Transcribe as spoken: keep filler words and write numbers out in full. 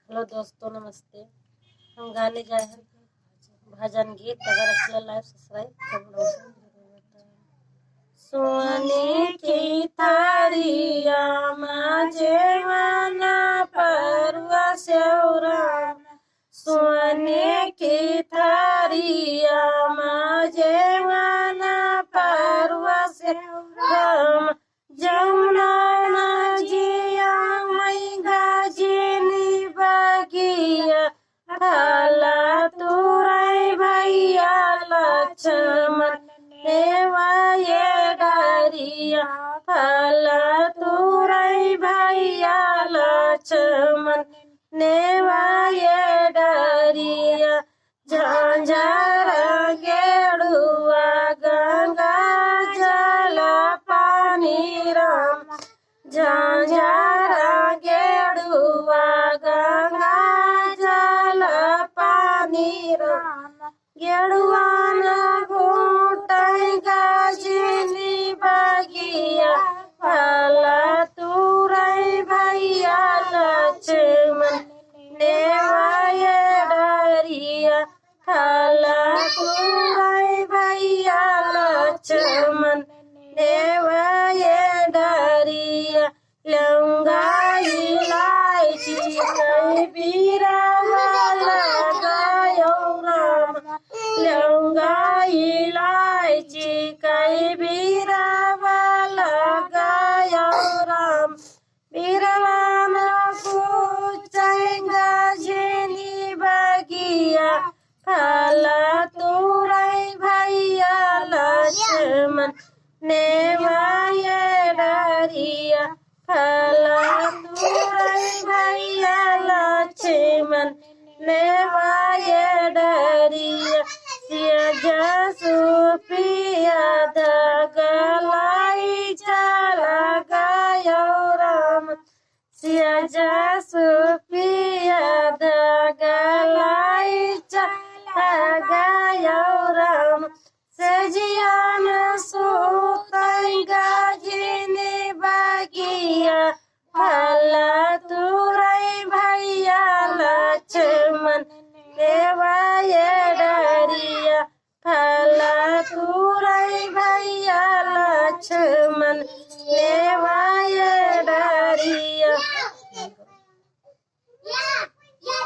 हेलो दोस्तों, नमस्ते। हम गाने जाए हैं भजन गीत। अगर अच्छा लाइव सब्सक्राइब कर लो। सोने की थारिया मा जेवना परुआ सेवरा, सोने की थारिया मा जेवना परुआ सेवरा, जौना ना जिया मैगा जिनी बगिया, फला तुरै भैया लक्ष्मण नेवा ये डरिया, फला तुरै भैया लक्ष्मण नेवा ये डरिया। झांझर गेड़ुआ गंगा जल पानी राम, झांझर गेड़ुआ गंगा जल पानी राम, गेड़ुआ न फूटै गाजिनी बगिया, फला तुरै भैया लक्ष्मण नेवा ये डरिया, फला तुरै भैया लक्ष्मण नेवा ये डरिया। लौंगा इलायची कै बीरावा लगायो राम, लौंगा इलायची कै बीरावा लगायो राम। बीरावा मा फूटै गाजिनी बगिया, फला तुरै भैया लक्ष्मण नेवा ये डरिया, फला तुरै भैया लक्ष्मण नेवा ये डरिया। सिया जसु पिया दगलाई चला गयो राम, सिया जसु पिया दगलाई चला गयो राम, सजिया न सूतै गाजिनी बगिया, फला